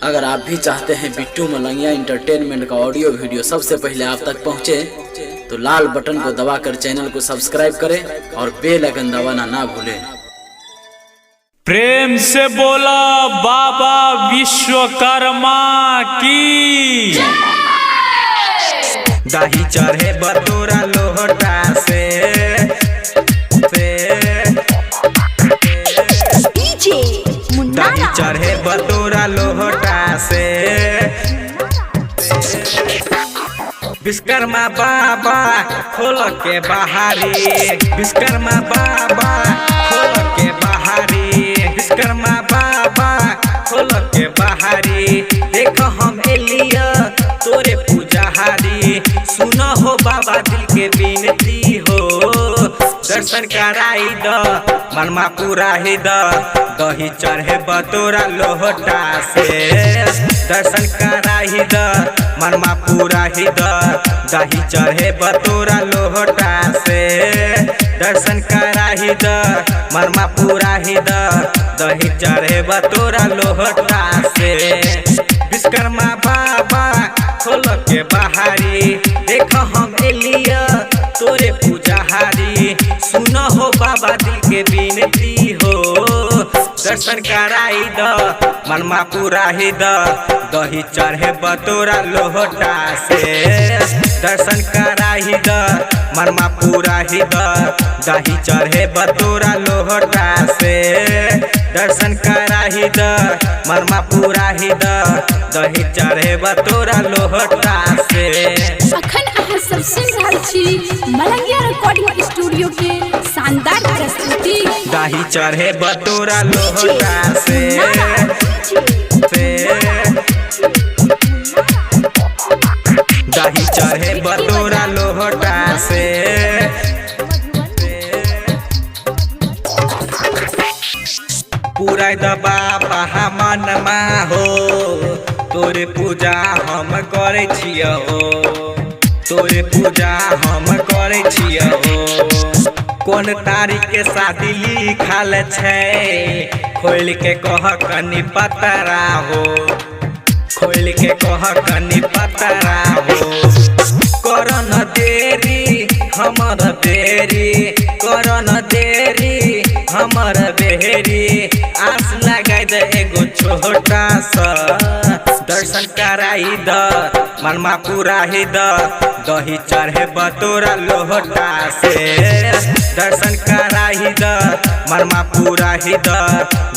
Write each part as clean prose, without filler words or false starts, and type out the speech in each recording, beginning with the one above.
अगर आप भी चाहते हैं बिट्टू मलंगिया इंटरटेनमेंट का ऑडियो वीडियो सबसे पहले आप तक पहुंचे, तो लाल बटन को दबाकर चैनल को सब्सक्राइब करें और बेल आइकन दबाना ना भूलें। प्रेम से बोला बाबा विश्वकर्मा की। दही चढ़े बतोरा लोहटा से डीजे मुन्ना। दही चढ़े बतोरा लोहटा से। विश्वकर्मा बाबा खोल के बहारी, विश्वकर्मा बाबा खोल के बहारी, विश्वकर्मा बाबा खोल के बहारी। देख हम एलिया तोरे पूजाहारी, सुन हो बाबा दिल के विनती हो। दर्शन कराई द मनमा पुराही द, दही चढ़े बतोरा लोहटा से। दर्शन कराही द मनमा पुराही द, दही चढ़े बतोरा लोहटा से। दर्शन कराही द मनमा पुराही द, दही चढ़े बतोरा लोहटा से। विश्वकर्मा बाबा खोल के बहारी, देख हम एलिया तोरे पूजाहारी, सुन हो बाबा दिल के विनती हो। दर्शन कराई द मनमा पुराही द, दही चढ़े बतोरा लोहटा से। दर्शन कराही द मनमा पुराही द, दही चढ़े बतोरा लोहटा से। दर्शन कराही द मनमा पुराही द, दही चढ़े बतोरा लोहटा से। अखन अहाँ सब सुन रहल छी मलंगिया रिकॉर्डिंग स्टूडियो के शानदार प्रस्तुति। दही चढ़े बतोरा लोहटा से। दही चढ़े बतोरा लोहटा से। पूरा द बाबा मनमा हो, तोरे पूजा हम करै छियौ हो, तोरे पूजा हम करै छियौ हो। कोन तारीख के शादी लिखल छै, खोल के कह कनी पतरा हो, खोल के कह कनी पतरा हो। करन देरी हमर बेरी, करन देरी हमर बेरी, आस लगाई दे एगो छोटा सा। दर्शन कराई द मनमा पुराही द, दही चढ़े बतोरा लोहटा से। दर्शन कराही द मनमा पुराही द,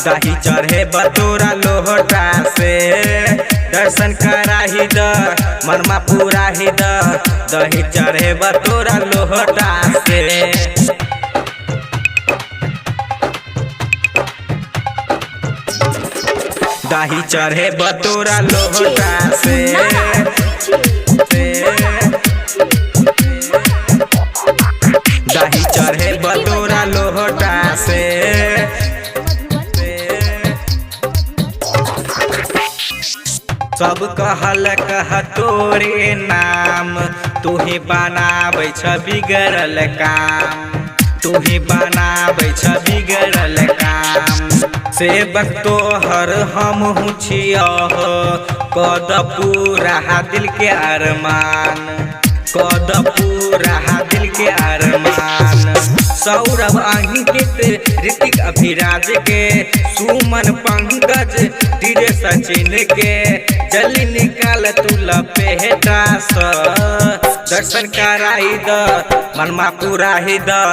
दही चढ़े बतोरा लोहटा से। दर्शन कराही द मनमा पुराही द, दही चढ़े बतोरा लोहटा से। दही चढ़े बतोरा लोहटा से। दही चढ़े बतोरा लोहटा से। सब कहल कह तोरे नाम, तूही बनाबै छ बिगड़ल काम, तूही बनाबै छ बिगड़ल काम। सेवक तोहर हमहु छियौ हो, कद पूरा दिल के अरमान, कद पूरा दिल के अरमान। सौरभ अंकित ऋतिक अभिराज के, सुमन पंकज डीजे सचिन के, जल्दी निकाल तू लपेटा स। दर्शन कराई द मनमा पुराही द,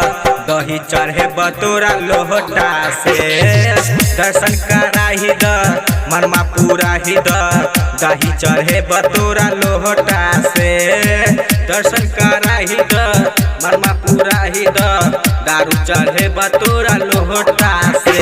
दही चढ़े बतोरा लोहटा से। दर्शन कराही द मनमा पुराही द, दही चढ़े बतोरा लोहटा से। दर्शन कराही द मनमा पुराही द, दारू चढ़े बतोरा लोहटा से।